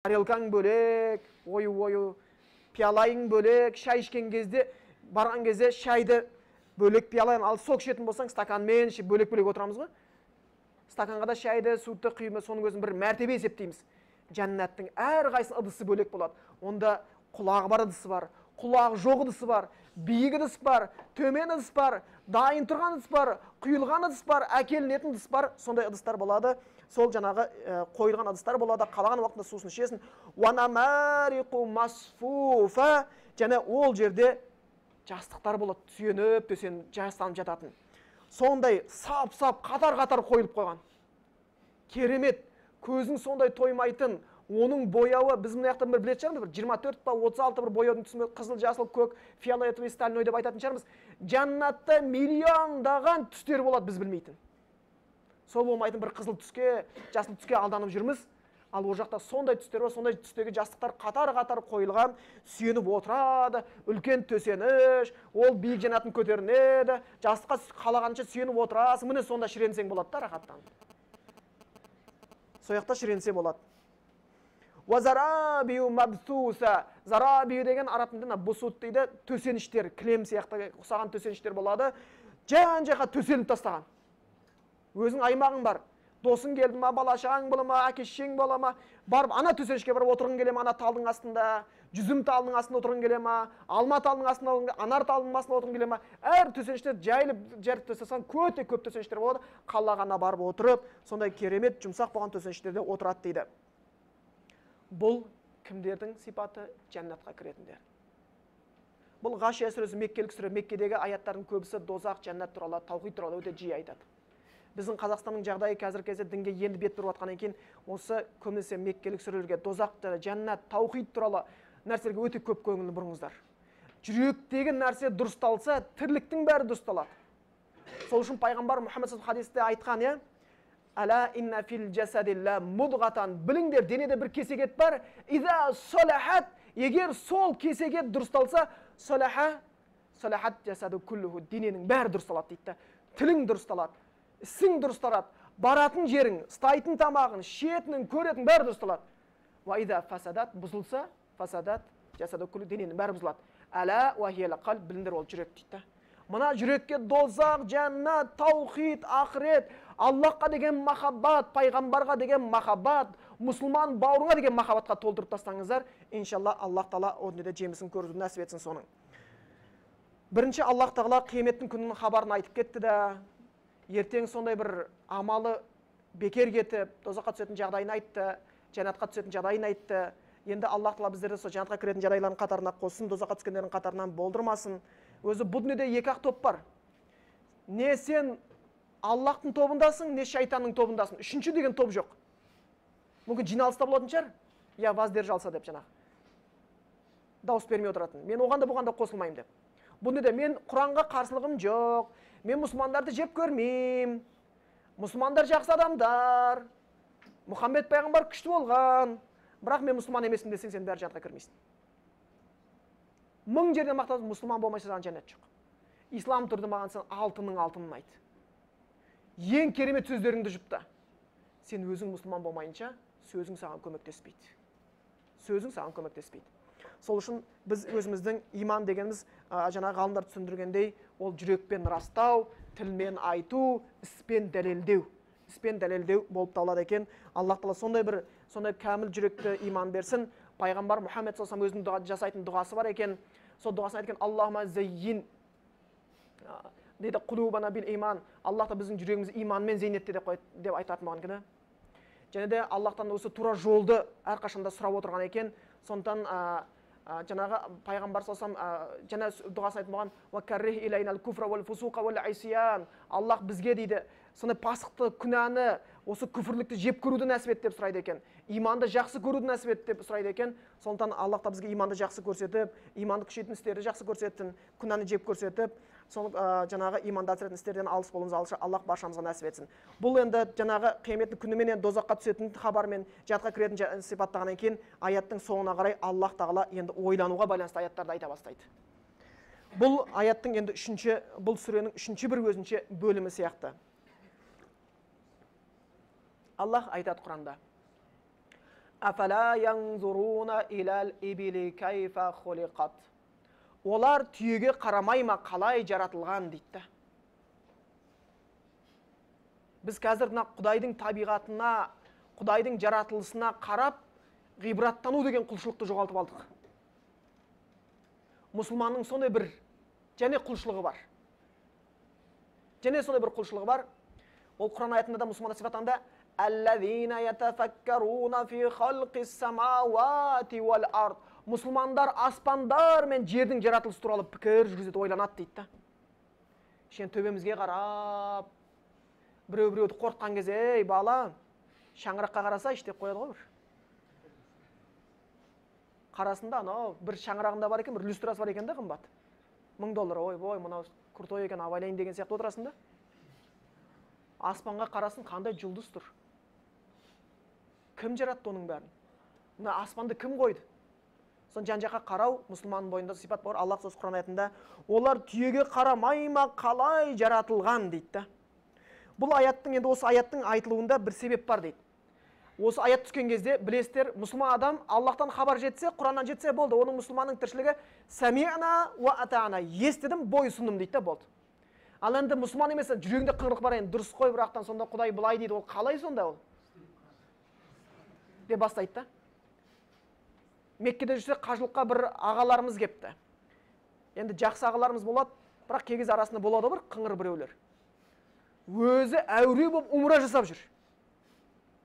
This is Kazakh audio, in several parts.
Тарелкаң бөлек, ою-ою, пиалайың бөлек, шай ішкен кезде, барған кезде шайды бөлек пиалайың, ал сок ішетін болсаң, стаканмен ішіп бөлек-бөлек отырамыз ғой. Стаканға да шайды, суды құйып, соның өзін бір мәртебе есептейміз. Жәннаттың әрқайсысының ыдысы бөлек болады. Онда құлағы бар ыдысы бар, құлағы жоқ ыдысы бар, биік ыдыс бар, төмен ыдыс бар, дайын тұрған ыдыс бар, құйылған ыдыс бар, әкелінетін ыдыс бар, сондай ыдыстар болады. Сол жаңағы қойылған ыдыстар болады, қалаған уақытында сусын ішесің. Уанамариқу масфуфа, және ол жерде жастықтар болады, сүйеніп, төсеніп, жастанып жататын. Сондай сап-сап, қатар-қатар қойылып қойған. Керемет, көзің сондай тоймайтын, оның бояуы, біз мына жақта бір білетін шығармыз, бір 24 па, 36 бір бояудың түсі, қызыл, жасыл, көк, фиолетовый, стальной деп айтатын шығармыз. Жәннатта миллиондаған түстер болады, біз білмейтін. Сол болмайтын бір қызыл түске, жасыл түске алданып жүрміз. Ал ол жақта сондай түстер бар, сондай түстегі жастықтар қатар-қатар қойылған, сүйеніп отырады, үлкен төсеніш, ол биік жәннаттың көтерінеді, жастыққа қалағанша сүйеніп отырасың, міне сонда шіренсең болады да рахаттанып. Сол жақта шіренсе болады. Уазарабию мабсуса. Зарабию деген араб тілінде бусут дейді, төсеніштер, кілем сияқты ұқсаған төсеніштер болады. Жан-жаққа төселіп тастаған. Өзің аймағың бар. Досың келді ма, бала шағаң бола ма, әке шешең бола ма, барып ана төсенішке барып отырғың келе ма, ана талдың астында, жүзім талының астында отырғың келе ма, алма талының астында, анар талының астында отырғың келе ма, әр төсеніштер жайылып, жайылып төсесең, өте көп төсеніштер болады, қалағана барып отырып, сондай керемет жұмсақ болған төсеніштерде отырады дейді. Бұл кімдердің сипаты? Жәннатқа кіретіндер. Бұл Ғашия сүресі меккелік сүре, Меккедегі аяттардың көбісі дозақ, жәннат туралы, таухид туралы өте жиі айтады. Біздің Қазақстанның жағдайы қазіргі кезде дінге енді бет бұрып жатқаннан кейін осы көбінесе меккелік сүрелерге дозақ, жәннат, таухид туралы нәрселерге өте көп көңіл бұрыңыздар. Жүректегі нәрсе дұрысталса, тірліктің бәрі дұрысталады. Сол үшін пайғамбар Мұхаммед саллаллаху алейхи хадисте айтқан, иә? Әла инна фил жасади ла мудғатан. Біліңдер, денеде бір кесек ет бар. Иза салахат, егер сол кесек ет дұрысталса, салаха, салахат жасаду куллуху, дененің бәрі дұрысталады дейді. Тілің дұрысталады, ісің дұрысталады, баратын жерің, ұстайтын тамағың, ішетінің, көретін бәрі дұрысталады. Уа иза фасадат, бұзылса, фасадат жасаду куллуху, дененің бәрі бұзылады. Әла уа хияль қалб, біліңдер, ол жүрек дейді. Мына жүрекке дозақ, жәннат, таухид, ақырет, Аллахқа деген махаббат, пайғамбарға деген махаббат, мұсылман бауырыңа деген махаббатқа толтырып тастаңыздар, иншалла Аллах тағала о дүниеде жемісін көруді нәсіп етсін соның. Бірінші Аллах тағала қияметтің күнінің хабарын айтып кетті да, ертең сондай бір амалы бекер кетіп, дозаққа түсетін жағдайын айтты, жәннатқа түсетін жағдайын айтты. Енді Аллах тағала біздерді сол жәннатқа кіретін жағдайлардың қатарына қоссын, дозаққа түскендердің қатарынан болдырмасын. Өзі бұл дүниеде екі ақ топ бар. Не сен Аллахтың тобындасың, не шайтанның тобындасың. Үшінші деген топ жоқ. Мүмкін жиналыста болатын шығар, я воздержался деп жаңағы. Дауыс бермей отыратын. Мен оған да бұған да қосылмаймын деп. Бұл дүниеде мен Құранға қарсылығым жоқ, мен мұсылмандарды жеп көрмеймін, мұсылмандар жақсы адамдар, Мұхаммед пайғамбар күшті болған, бірақ мен мұсылман емеспін десең, сен бәрі жәннатқа кірмейсің. Мың жерден мақтанып, мұсылман болмайса саған жәннат жоқ. Ислам түрді маған сен алтынның алтынын айт. Ең керемет сөздеріңді жұпта. Сен өзің мұсылман болмайынша, сөзің саған көмектеспейді. Сөзің саған көмектеспейді. Сол үшін біз өзіміздің иман дегеніміз, жаңағы ғалымдар түсіндіргендей, ол жүрекпен растау, тілмен айту, іспен дәлелдеу. Іспен дәлелдеу болып табылады екен. Аллах тағала сондай бір, сондай кәміл жүректі иман берсін. Пайғамбар Мұхаммед саллаллаху алейхи вассалам өзінің жасайтын дұғасы бар екен. Сол дұғасын айтқан, Аллахума заййин дейді, құлубана бил иман. Аллах та біздің жүрегімізді иманмен зейнетте деп қойды, деп айтатын болған екен. Және де Аллахтан осы тура жолды әрқашанда сұрап отырған екен. Сондықтан жаңағы пайғамбар саллаллаху алейхи вассалам жаңа дұғасын айтып болған, уа каррих илайнал куфра уал фусуқа уал исиян. Аллах бізге дейді, сондай пасықты, күнәні, осы күфірлікті жеп көруді нәсіп ет деп сұрайды екен. Иманды жақсы көруді нәсіп ет деп сұрайды екен. Сондықтан Аллах та бізге иманды жақсы көрсетіп, иманды күшейтетін істерді жақсы көрсетсін, күнәні жеп көрсетіп, соны жаңағы иманды әлсіретін істерден алыс болуымызды Аллах баршамызға нәсіп етсін. Бұл енді жаңағы қияметтің күніменен дозаққа түсетін хабармен жәннатқа кіретін сипаттағаннан кейін аяттың соңына қарай Аллах тағала енді ойлануға байланысты аяттарды айта бастайды. Бұл аяттың енді үшінші, бұл сүренің үшінші бір өзінше бөлімі сияқты. Аллах айтады Құранда. Афала янзуруна илал ибили кайфа хулиқат. Олар түйеге қарамай ма, қалай жаратылған дейді. Біз қазір мына Құдайдың табиғатына, Құдайдың жаратылысына қарап, ғибраттану деген құлшылықты жоғалтып алдық. Мұсылманның сондай бір және құлшылығы бар. Және сондай бір құлшылығы бар. Ол Құран аятында да мұсылмандар сипаттағанда, «Аллазина ятафаккаруна фи халқис самауати уал ард». Мұсылмандар аспандар мен жердің жаратылысы туралы пікір жүргізеді, ойланады дейді. Кішкене төбемізге қарап, біреу біреуді қорқытқан кезде, ей бала, шаңыраққа қарасайшы деп қояды ғой бір. Қарасында анау бір шаңырағында бар екен, бір люстрасы бар екен да қымбат. $1000, ой бой, мынау крутой екен, абайлайын деген сияқты отырасың да. Аспанға қарасын, қандай жұлдыз тұр. Кім жаратты оның бәрін? Мына аспанды кім қойды? Сон жан-жаққа қарау мұсылманның бойында сипат бар. Аллах сөз Құран аятында, олар түйеге қарамай ма, қалай жаратылған дейді. Бұл аяттың, енді осы аяттың айтылуында бір себеп бар дейді. Осы аят түскен кезде білесіздер, мұсылман адам Аллахтан хабар жетсе, Құраннан жетсе болды. Оның мұсылманның тіршілігі сәми'на уа ата'на, естідім, бойсұндым дейді да болды. Ал енді мұсылман емес, жүрегінде қыңырлық бар, енді дұрыс қой, бірақтан сонда Құдай былай дейді, ол қалай сонда ол? Деп бастайды да. Меккеде жүрсе қажылыққа бір ағаларымыз кепті. Енді жақсы ағаларымыз болады, бірақ кей кезде арасында болады бір қыңыр біреулер. Өзі әуре болып умра жасап жүр.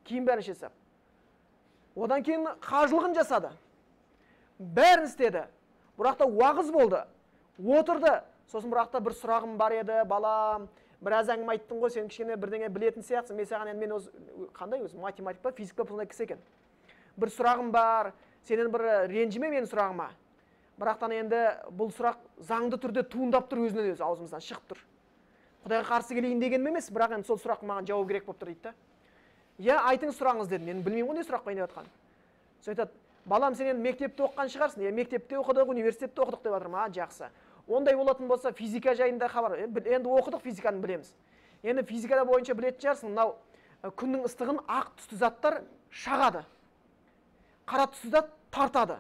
Кейін бәрін жасап. Одан кейін қажылығын жасады. Бәрін істеді. Бірақ та уағыз болды. Отырды. Сосын бірақ та бір сұрағым бар еді, балам, біраз әңгіме айттың ғой, сен кішкене бірдеңе білетін сияқтысың. Мен саған енді мен өзі қандай өзі математик па, физик па сондай кісі екен. Бір сұрағым бар, сенен бір ренжіме менің сұрағыма. Бірақтан енді бұл сұрақ заңды түрде туындап тұр, өзінен өзі аузымыздан шығып тұр. Құдайға қарсы келейін дегенім емес, бірақ енді сол сұрақ маған жауап керек болып тұр дейді да. Иә, айтыңыз сұрағыңыз дедім. Мен білмеймін ғой не сұрақ қояйын деп жатқанын. Сол айтады, балам, сен енді мектепте оқыған шығарсың. Иә, мектепте оқыдық, университетте оқыдық деп жатырмын. А, жақсы. Ондай болатын болса, физика жайында хабар. Енді оқыдық, физиканы білеміз. Енді физикада бойынша білетін шығарсың, мынау күннің ыстығын ақ түсті заттар шағады. Қара түсті зат тартады.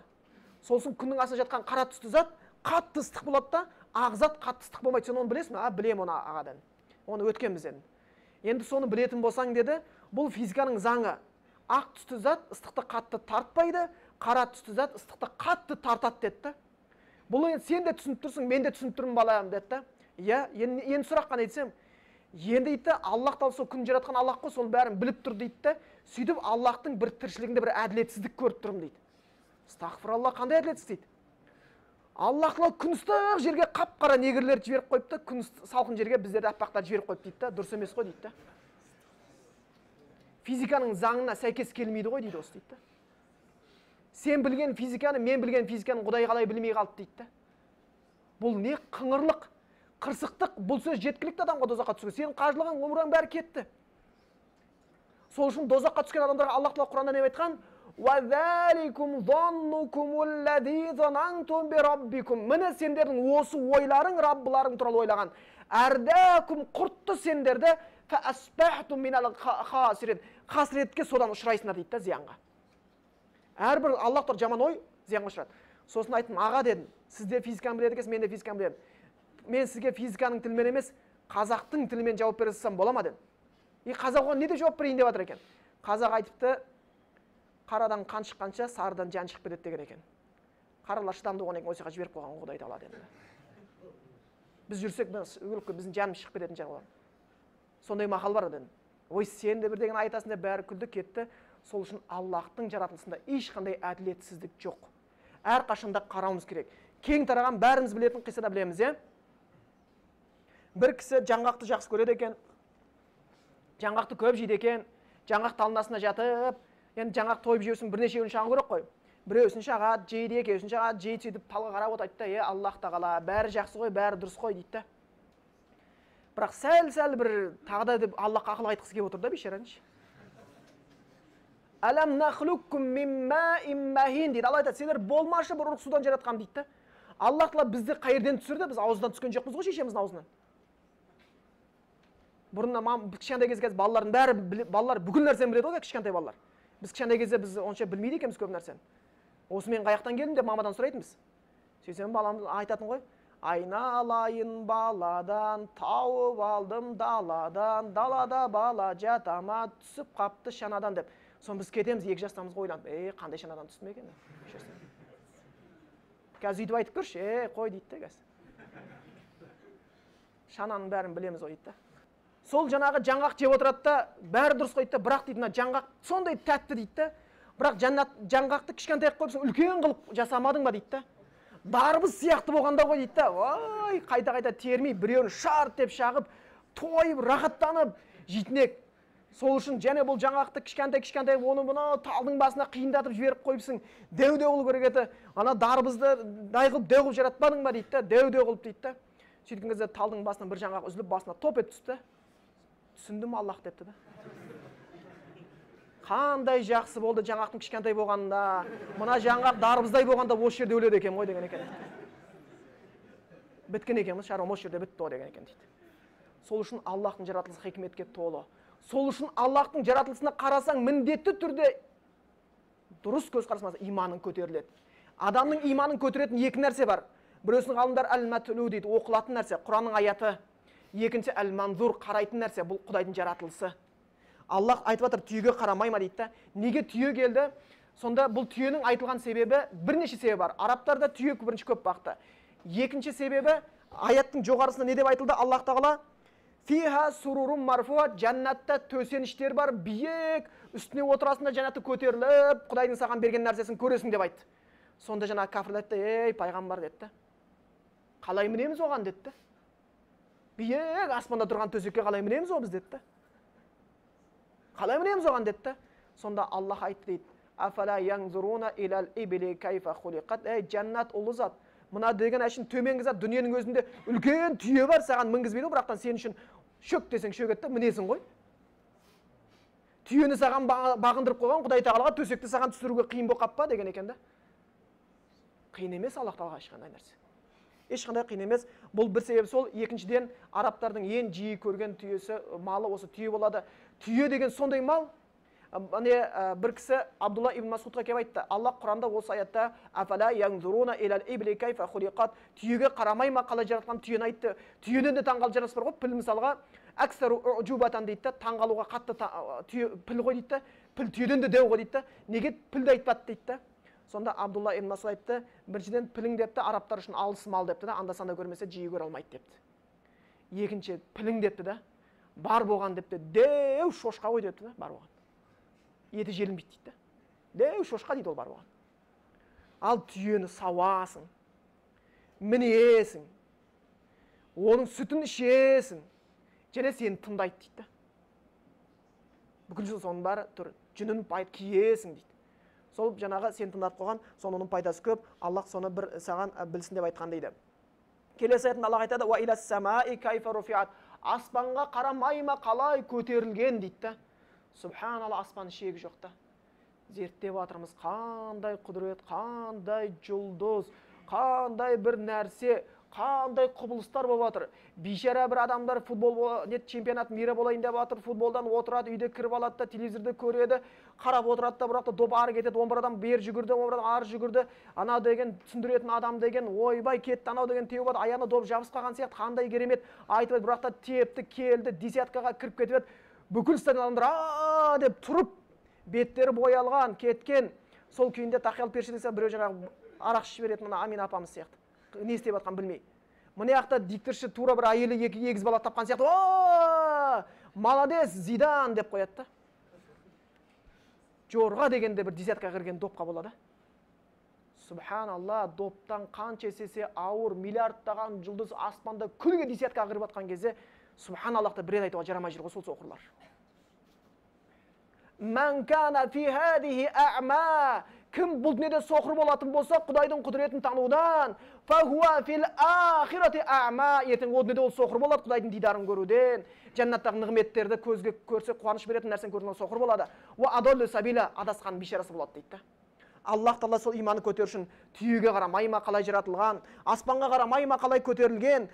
Сосын күннің астында жатқан қара түсті зат қатты ыстық болады да, ақ зат қатты ыстық болмайды. Сен оны білесің бе? А, білемін оны ағадан. Оны өткенбіз енді. Енді соны білетін болсаң деді, бұл физиканың заңы. Ақ түсті зат ыстықты қатты тартпайды, қара түсті зат ыстықты қатты тартады деді. Бұл енді сен де түсініп тұрсың, мен де түсініп тұрмын балам деді да. Иә, енді сұрақ қана айтсам, енді дейді, Аллах тағала сол күн жаратқан Аллах қой, соның бәрін біліп тұр дейді да. Сөйтіп Аллахтың бір тіршілігінде бір әділетсіздік көріп тұрмын дейді. Астағфиралла, қандай әділетсіз дейді. Аллах тағала күн ыстық жерге қап-қара негрлерді жіберіп қойыпты, күн салқын жерге біздерді аппақтарды жіберіп қойыпты дейді да. Дұрыс емес қой дейді да. Физиканың заңына сәйкес келмейді ғой дейді осы дейді да. Сен білген физиканы, мен білген физиканы Құдай қалай білмей қалды дейді да. Бұл не қыңырлық, қырсықтық, бұл сөз жеткілікті адамға дозаққа түсуге. Сенің қажылығың, умраң бәрі кетті. Сол үшін дозаққа түскен адамдарға Аллах тағала Құранда не айтқан? «Уа заликум заннукумул-лази занантум би раббикум». Міне сендердің осы ойларың, Раббыларың туралы ойлаған. Әрдәкум құртты сендерді, фа асбахтум минал хасирин. Хасіретке содан ұшырайсыңдар дейді да, зиянға. Әрбір Аллах туралы жаман ой зиянға ұшырады. Сосын айттым, аға дедім, сіз де физиканы біледі екенсіз, мен де физиканы білемін. Мен сізге физиканың тілімен емес, қазақтың тілімен жауап бере салсам бола ма дедім. И қазақ оған не деп жауап берейін деп жатыр екен. Қазақ айтыпты, қарадан қан шыққанша сарыдан жан шығып кетеді деген екен. Қаралар шыдамды болған екен, осы жаққа жіберіп қойған Құдай тағала деді. Біз жүрсек, өліп біздің жанымыз шығып кететін жер болар. Сондай мақал бар дедім. Ой, сен де бірдеңені айтасың деп бәрі күлді кетті. Сол үшін Аллахтың жаратылысында ешқандай әділетсіздік жоқ. Әрқашанда қарауымыз керек. Кең тараған бәріміз білетін қиссада білеміз, иә? Бір кісі жаңғақты жақсы көреді екен. Жаңғақты көп жейді екен. Жаңғақ талының астына жатып, енді жаңғақ тойып жеу үшін бірнешеуін шағу керек қой. Біреусін шағады, жейді, екеуісін шағады, жейді, сөйтіп талға қарап отырады да, е, Аллах тағала, бәрі жақсы ғой, бәрі дұрыс қой дейді да. Бірақ сәл-сәл бір тағы да деп Аллахқа ақыл айтқысы келіп отыр да бейшараның. Әләм нахлуккум мин маин махин дейді. Алла айтады, сендер болмашы бір ұрық судан жаратқам дейді да. Аллах тағала бізді қай жерден түсірді? Біз ауыздан түскен жоқпыз ғой, шешеміздің аузынан. Бұрыннан мам кішкентай кезде қазір балалардың бәрі балалар бүкіл нәрсені біледі ғой, кішкентай балалар. Біз кішкентай кезде біз онша білмейді екенбіз көп нәрсені. Осы мен қаяқтан келдім деп мамадан сұрайтынбыз. Сөйтсем балам айтатын ғой, айналайын баладан, тауып алдым даладан, далада бала жатама, түсіп қапты шанадан деп. Соны біз кетеміз, 2 жастамыз ғой ойланып, қандай шанадан түстім екен деп. Қазір өйтіп айтып көрші, қой дейді де қазір. Шананың бәрін білеміз ғой дейді да. Сол жаңағы жаңғақ жеп отырады да, бәрі дұрыс қой дейді да, бірақ дейді мына жаңғақ сондай тәтті дейді да, бірақ жаңғақты кішкентай қылып қойыпсың, үлкен қылып жасамадың ба дейді да. Дарбыз сияқты болғанда ғой дейді да, ой, қайта-қайта термей, біреуін шарт деп шағып, тойып, рахаттанып жейтін ек. Сол үшін және бұл жаңғақты кішкентай-кішкентай оны мынау талдың басына қиындатып жіберіп қойыпсың, дәу-дәу қылу керек еді. Ана дарбызды дай қылып, дәу қылып жаратпадың ба дейді да, дәу-дәу қылып дейді да. Сөйткен кезде талдың басынан бір жаңғақ үзіліп, басына топ етіп түсті. Түсіндім Аллах депті да. Қандай жақсы болды жаңғақтың кішкентай болғанында, мына жаңғақ дарбыздай болғанда осы жерде өледі екен ғой деген екен. Біткен екенбіз, шаруам осы жерде бітті ғой деген екен дейді. Сол үшін Аллахтың жаратылысы хикметке толы. Сол үшін Аллахтың жаратылысына қарасаң, міндетті түрде дұрыс көзқарас иманың көтеріледі. Адамның иманын көтеретін екі нәрсе бар. Біреусінің ғалымдар әл-мәтлу дейді, оқылатын нәрсе, Құранның аяты. Екінші әл-манзур, қарайтын нәрсе, бұл Құдайдың жаратылысы. Аллах айтып жатыр, түйеге қарамай ма дейді да. Неге түйе келді? Сонда бұл түйенің айтылған себебі бірнеше себебі бар. Арабтарда түйе бірінші көп бақты. Екінші себебі аяттың жоғарысында не деп айтылды? Аллах тағала фиха сурурун марфуа, жәннатта төсеніштер бар, биік, үстіне отырасың да жәннатты көтеріліп, Құдайдың саған берген нәрсесін көресің деп айтты. Сонда жаңағы кәпірлер айтты, ей пайғамбар деді. Қалай мінеміз оған деді. Биік аспанда тұрған төсекке қалай мінеміз о біз деді. Қалай мінеміз оған деді. Сонда Аллах айтты дейді. Афала янзуруна илал ибли кайфа хулиқат. Ей жәннат ұлы зат. Мына деген әшін төменгі зат, дүниенің өзінде үлкен түйе бар, саған мінгізбейді, бірақтан сен үшін шөк десең шөгетті, мінесің ғой. Түйені саған бағындырып қойған Құдай тағалаға төсекті саған түсіруге қиын болып қап па деген екен да. Қиын емес Аллах тағалаға ешқандай нәрсе. Ешқандай қиын емес. Бұл бір себеп сол. Екіншіден, арабтардың ең жиі көрген түйесі, малы осы түйе болады. Түйе деген сондай мал. Міне бір кісі Абдулла ибн Масудқа келіп айтты. Аллах Құранда осы аятта афала янзуруна илал ибли кайфа хулиқат, түйеге қарамай ма қалай жаратқан түйені айтты. Түйеден де таңғалып жаратылыс бар ғой. Піл мысалға аксару уджубатан дейді да, таңғалуға қатты түйе піл ғой дейді да, піл түйеден де дәу ғой дейді да. Неге пілді айтпады дейді да. Сонда Абдулла ибн Масуд айтты, біріншіден пілің депті, арабтар үшін алыс мал депті да, анда-санда көрмесе жиі көре алмайды депті. Екінші пілің депті да, бар болған депті, дәу шошқа ғой депті да, бар болған. Еті желінбейді дейді да. Дәу шошқа дейді ол бар болған. Ал түйені сауасың, мінесің, оның сүтін ішесің, және сені тыңдайды дейді да. Бүкіл соның бәрі тұр, жүнін киесің дейді. Сол жаңағы сен тыңдатып қойған, соның пайдасы көп, Аллах соны бір саған білсін деп айтқан дейді. Келесі аятында Аллах айтады, «Уа илас самаи кайфа руфиат». Аспанға қарамай ма қалай көтерілген дейді да. Субханалла, аспан шегі жоқ та. Зерттеп жатырмыз, қандай құдірет, қандай жұлдыз, қандай бір нәрсе, қандай құбылыстар болып жатыр. Бейшара бір адамдар футбол чемпионат мира болайын деп жатыр, футболдан отырады, үйде кіріп алады да, телевизорды көреді, қарап отырады да, бірақ та доп ары кетеді, 11 адам бері жүгірді, 11 адам ары жүгірді, анау деген түсіндіретін адам деген ойбай кетті, анау деген теуіп алды, аяғына доп жабысып қалған сияқты, қандай керемет айтып, бірақ та тепті, келді, десяткаға кіріп кетіп еді. Бүкіл стадион адамдар а деп тұрып, беттері боялған, кеткен. Сол күйінде тақиялы періште десе, біреу жаңағы арақ ішіп беретін мына Амин апамыз сияқты. Не істеп жатқанын білмей. Мына жақта дикторшы тура бір әйелі екі егіз бала тапқан сияқты, о, молодец, Зидан деп қояды да. Жорға дегенде бір десяткаға кірген допқа болады. Субханалла, доптан қанша есе ауыр, миллиардтаған жұлдыз аспанда күніге десяткаға кіріп жатқан кезде, субханаллахты бір рет айтуға жарамай жүр ғой сол соқырлар. Мән кана фи хадихи а'ма, кім бұл дүниеде соқыр болатын болса, Құдайдың құдіретін танудан, фахуа фил ахирати а'ма, ертең о дүниеде ол соқыр болады, Құдайдың дидарын көруден, жәннаттағы нығметтерді көзге көрсе қуаныш беретін нәрсені көруден соқыр болады. Уа адаллу сабила, адасқан бейшарасы болады дейді. Аллах тағала сол иманы көтеру үшін түйеге қарамай ма қалай жаратылған, аспанға қарамай ма қалай көтерілген,